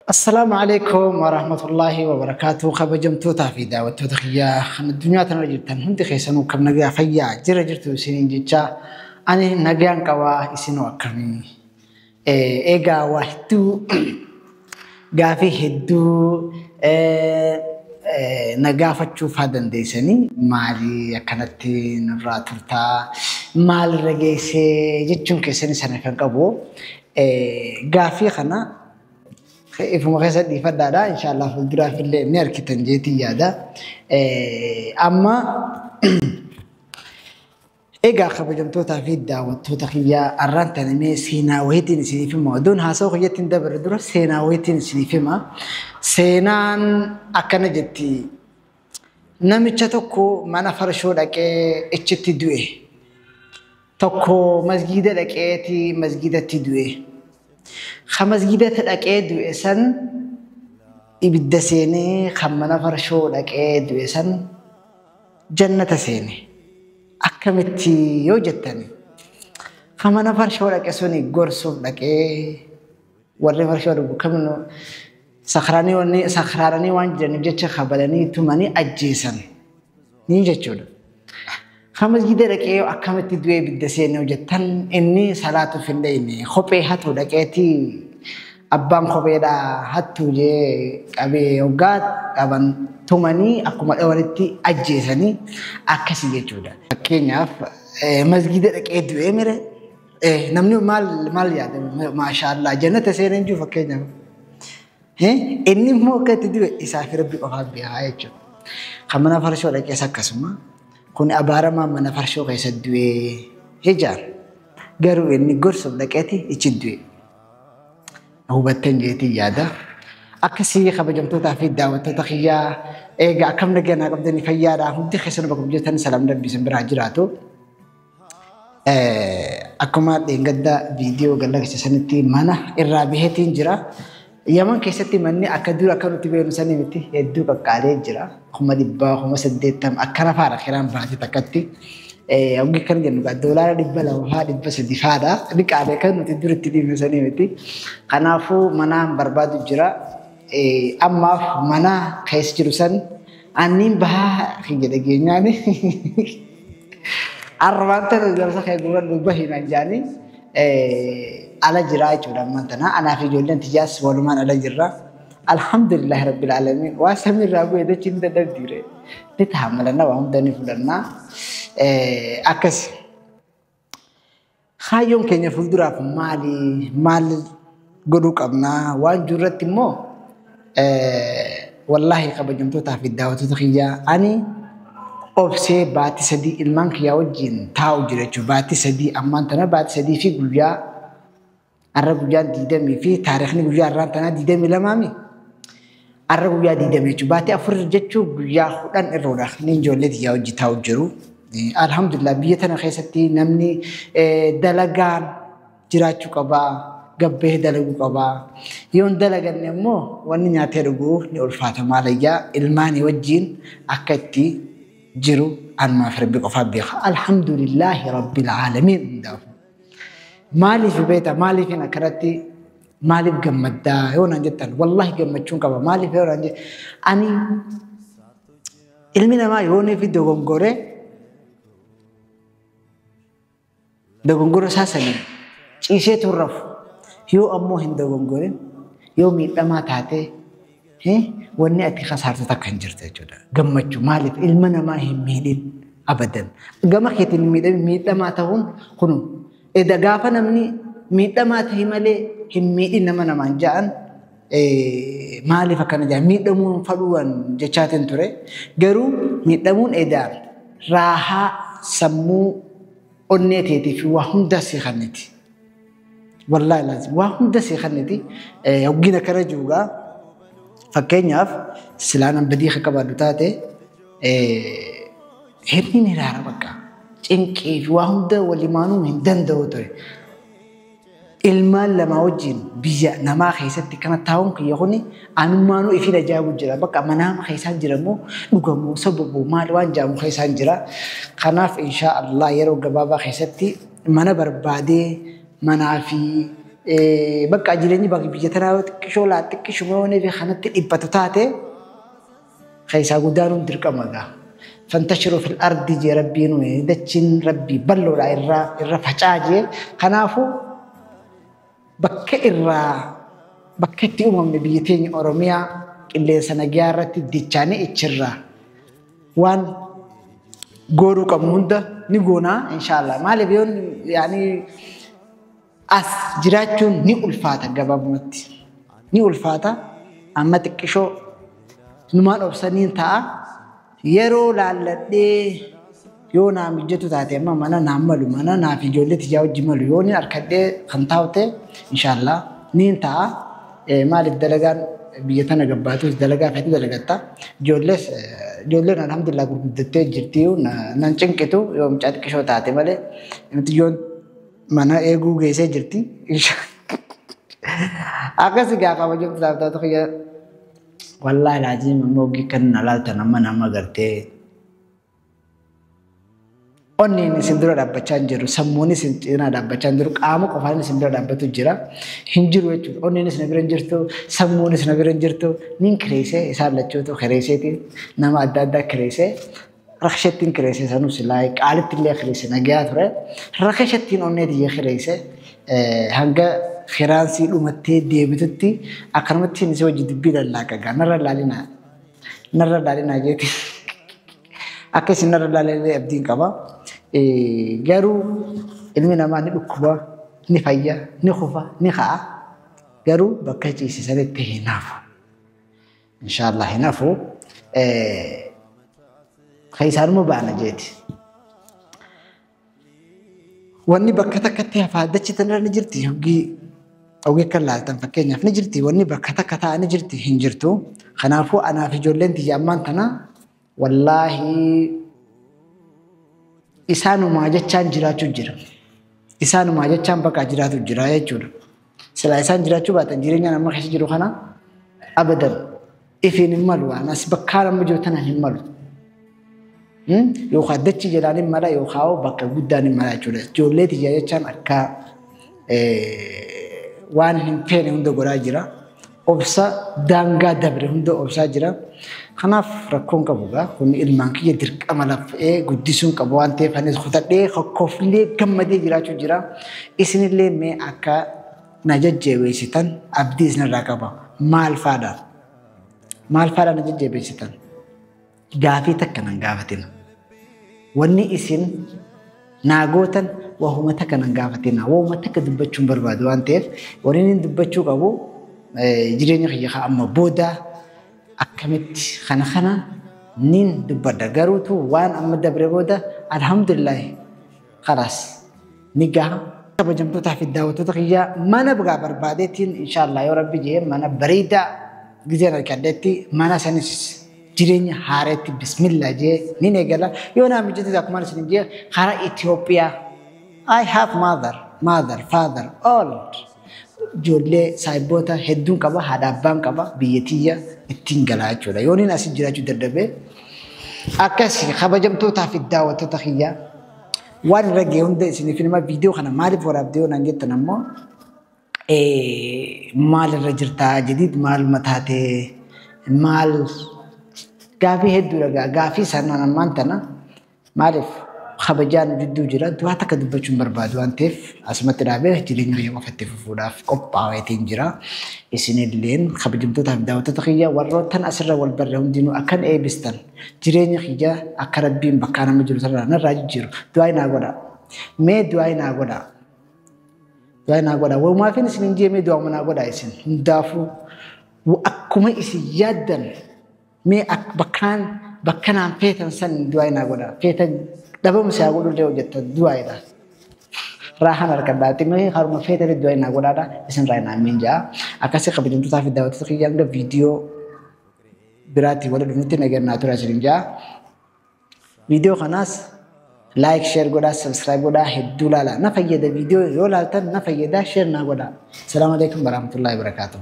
Assalaamu alaikum warahmatullaahi wabarakaatuh. Kabajamtootaa fi daawwattoota kiyyaa kan addunyaa tanarra jirtan hundi keessanuu kam nagaa fayyaa jira jirtu isiniin jecha, ani nagaan qabaa, isinoo akkamii? Egaa waa hedduu, gaafii hedduu na gaafachuuf haa dandeessanii, maali akkanatti nurraa turtaa, maalirra geessee jechuun keessanii sana kan qabu. Gaafii kana ifuma keessa dhiifadhaadha. Inshaallah fuulduraaf illee ni argitan jeetii yaada. Amma egaa kabajamtootaa fi daawwattoota kiyyaa, arraan tanamee seenaa wayiitiin isiniif hima. Oduun haasawaa kiyyatti hin dabarre dura seenaa wayiitiin isiniif hima. Seenaan akkana jetti. Namicha tokko mana farshoo dhaqee ichitti du'e. Tokko masgiida dhaqeeti masgiidatti du'e. Ka masgiidatti dhaqee du'e san ibidda seenee, kan mana farshoo dhaqee du'e san jannata seene. Akkamitti yoo jettani, kan mana farshoo dhaqe suni gorsuuf dhaqee, warri farshoo dhugu kaminu sakraanii sakraaranii waan jiraniif jecha kabalanii tumanii ajjeesan ni jechuudha. Kan masgiida dhaqee akkamitti du'ee ibidda seene yoo jettan, inni salaatuuf hin dhayne, kophee hatu dhaqeeti, abbaan kopheedhaa hattuu jee qabee, hoggaa qaban tumanii akkuma dhawanitti ajjeesanii, akkasii jechuudha. Fakkeenyaaf masgiida dhaqee du'ee mire, namni maal maal yaada? Maashaallah, jannata seenee jiru fakkeenyaaf. Inni immoo akka itti du'e isaa fi Rabbi qofaaf beekaa jechuudha. Kan mana farshoo dhaqees akkasuma, kun abaaramaa mana farshoo keessa du'ee jechaan, garuu inni gorsuuf dhaqeeti ichi du'e. Hubattan jeetii yaada. Akkasii kabajamtootaa fi daawwattoota kiyyaa, egaa akkam nagaa qabdanii, fayyaadha? Hundi keessan bakka jirtan salaam Rabbii isin biraa jiraatu. Akkuma dheengadda viidiyoo galla sanitti mana irraa baheetiin jira. Yaman keessatti manni akka dur akka nuti beeknu sanii miti, hedduu qaqqaalee jira. 100,000, 80,000 akkana faadha kiraan baatee takkatti. Hoggi kan jennu $200 faa, 300 faadha. Ni qaalee, kan nuti duritti dhiibnu sanii miti. Kanaafuu manaan barbaadu jira. Ammaaf mana keessa jiru san anniin bahaa kiyya dhageenyaani. Arrabaan tana ijaarsa kee gurra bahinaan jaanii ala jira jechuudha ammaan tana. Anaa fi ijoolleen tiyyaas walumaan ala jirra. Alhamdulillahi rabbil alamin. Waa samiirraa bu'ee dachiin dadhabdiire. Ni taa'amalanna, waa hunda ni fudhannaa. Akkasi. Kaayyoon keenya fuulduraaf maali? Maal godhuu qabnaa? Waan jirurratti immoo, wallaahi kabajamtootaa fi daawwattoota kiyyaa, ani obsee baatii 3 ilmaan kiyyaa wajjin taa'u jira jechuudha. Baatii 3 ammaan tana, baatii 3 fi guyyaa har'a guyyaan 20 fi taarikhni guyyaa har'aan tanaa 22mi. Har'a guyyaa 20 jechuudha. Baatii 4 jechuun guyyaa 10 irroodha. Inni ijoollee kiyyaa wajjin taa'u jiru. Alhamdulillah, biyya tana keessatti namni dalagaan jiraachuu qabaa. Gabbee dalaguu qabaa. Yoo hin dalaganne immoo wanni nyaatee dhuguu ni ulfaata. Maalayyaa ilmaanii wajjin akka itti jiru anumaaf Rabbi qofaa beeka. Alhamdulillahi rabbil aalamiin hundaafuu. Maaliif beekta, maaliifin akkanatti, maaliif gammaddaa yoo naan jettan, wallahi gammachuun qaba. Maaliif yoo naan jettan, ani ilmi namaa yoo fi dogongoree dogongora isaa sanii ciisee turrafu, yoo ammoo hin dogongorin, yoo miidhamaa taatee, wanni ati kasaartu takka hin jirtu jechuudha. Gammachuu maaliif? Ilma namaa hin miidhin abadan. Gama keetiin hin miidhamin, miidhamaa ta'uun kunu eda gaafa namni miidhamaa ta'e malee hin miidhin nama namaan ja'an, maaliif akkana jedhan, miidhamuun fadhuuwwan jechaatiin ture. Garuu miidhamuun edaa raahaa sammuu onnee teetii fi waa hunda si kenniti. Wallaahi laazim waa hunda si kenniti. Hoggiin akkana jirugaa, fakkeenyaaf silaan badii akka qabaadhu taate, hirni hiraara bakka cinqii fi waa hunda walimaanuu hin danda'u ture. Ilmaan lama wajjin biyya namaa keessatti kana taa'uun kiyya kuni anummaanuu ifiin ajaa'ibu jira. Bakka manaama keessaan jira moo dhugamoo sababu maal waan jaamu keessaan jira. Kanaaf inshaa Allah yeroo gabaabaa keessatti mana barbaadee manaa fi Bakka jireenyi bakka biyya tanaa xiqqishoo laa xiqqishuma fi kanatti dhiphatu taate keessaa guddaanuun dirqama gaa. Fantashiruu fil ardi jee rabbiin dachiin rabbii bal'oodha irra facaa jee. Kanaafuu bakka irraa bakka itti uumamne biyya teenya Oromiyaa qilleensa nagayaa irratti dichaanii ichirraa waan gooduu qabnu hunda ni goonaa inshaallah. Maaliif yoon yaani as jiraachuun ni ulfaata gabaabumatti. Ni ulfaata amma xiqqishoo numaan obsaniin ta'a. Yeroo laalladhee yoo naa mijatu taate amma mana naa malu mana naaf ijoollee tiyyaa wajji malu yoo ni harkadhee kan taa'u ta'e inshaallah niin ta'a. Maaliif dalagaan biyya tana gabbaatus dalagaa feete dalagatta. Ijoolleen alhamdulillah gurguddattee jirti nan cinqitu yoo mucaa xiqqishoo taate malee mucayyoon mana eeguu geessee jirti. Akkas egaa kabajamtu taatu kiyya wallaahi laaziim amma hogii kan alaaltan amma nama gartee onneen isin dura dhaabbachaa hin jiru, sammuun isin cinaa dhaabbachaa hin jiru, qaama qofaan isin bira dhaabbatu jira. Hin jiru jechuudha. Onneen isin bira hin jirtu, sammuun isin bira hin jirtu. Nin kireessee isaan lachuutu kireesseeti nama adda addaa kireessee rakashattiin kireessee sanuu silaa qaalitti illee kireessee nagayaa ture. Rakashattiin onnee tiyya kireessee hanga kiraansii dhumattee deebitutti akkanumatti isin wajji dubbii lallaaqa gaa narra laalinaa narra laalinaa jeeti. Akka isin narra laalinaa abdiin qaba. Garuu ilmi namaa ni dhukkuba, ni fayya, ni kufa, ni ka'a. Garuu bakka ciisisanitti hin hafu. Inshaallah hin hafu. Keessaanuma baana jeeti. Wanni bakka takkatti hafaa dachi tanarra ni jirti hogii hogii kan laaltan fakkeenyaaf ni jirti wanni bakka takka ta'a ni jirti hin jirtu. Kanaafuu anaaf ijoolleen tiyya ammaan tana wallaahi isaanumaa jechaan jiraachuu jira. Isaanumaa jechaan bakka jiraatu jira jechuudha. Silaa isaan jiraachuu baatan jireenya nama keessa jiru kana abadan ifiin hin malu waan as bakkaa nama jiru tana hin malu. Yookaan dachi jalaan hin mala yookaan bakka guddaan hin mala jechuudha. Ijoollee tiyya jechaan akka waan hin feene hunda godhaa jira. Obsa daangaa dabre hunda obsaa jira. Kanaaf rakkoon qabu gaa kun ilmaan kiyya dirqama lafee guddisuun qabu waan ta'eef anis kutadhee kokkoflee gammadee jiraachuu jira. Isinillee mee akka na jajjabeessitan abdii isinirraa qaba. Maal faadhaan? Maal faadhaan na jajjabeessitan? Gaafii takka nan gaafatina. Wanni isin naa gootan wahuma takka nan gaafatina. Wahuma takka dubbachuun barbaadu waan ta'eef wanni inni dubbachuu qabu jireenya kiyya amma booda akkamitti kana kana nin dubbadha. Garuutu waan amma dabre booda alhamdulillah khalaas ni gaha. Kabajamtootaa fi daawwattoota kiyyaa mana biraa barbaadeetiin inshaallah yoo rabbi jee mana bareedaa gizeen harkadheetti mana sanis jireenya haareetti bismillah jee nin eegala. Yoo naa mijate akkuma isin jee karaa Itoophiyaa I have mother, father, all. Ijoollee saayiboota hedduun qaba, haadha abbaan qaba, biyya tiyya ittiin galaa jechuudha. Yoo niin asii jiraachuu dadhabee akkasii kabajamtootaa fi daawwattoota kiyyaa waan irra ga'e hunda isiniif hima. Viidiyoo kana maaliif waraabdee yoo naan jettan ammoo maal irra jirtaa jadiid maal mataatee maal gaafii hedduudha. Gaafii sanaan ammaan tana maaliif kabajaan jidduu jira du'aa takka dubbachuun barbaadu waan ta'eef asumatti dhaabee jireenya kiyya qofa itti fufuudhaaf qophaa'eetiin jira. Isinilleen kabajamtootaa fi daawwattoota kiyya warroottan asirra wal barre hundinuu akkan eebbistan jireenya kiyya akka rabbiin bakka nama jiru sanarraa narraa jijjiiru du'aa naa godha. Mee du'aa naa godha. Du'aa naa godha. Walumaafin isin hin jee mee du'aa naa godha isin hundaafuu akkuma isin yaaddan mee bakkaan bakka naan feetan san du'aa naa godha. Feetan dhabamsa yaa godhullee hojjettan du'aadha. Raahan harkadhaatti mee haruma feetanii du'aa naa godhaadha isin raayinaa miin ja'a. Akkasii kabajamtootaa fi daawwattoota kiyya hanga viidiyoo biraatti wal dhufnutti nagannaa tura isin ja'a. Viidiyoo kanaas like, share godhaa, subscribe godhaa hedduu laala. Na fayyada viidiyoo yoo laaltan na fayyada share naa godhaa. Salaamu alaikum warahmatullahi wabarakatuh.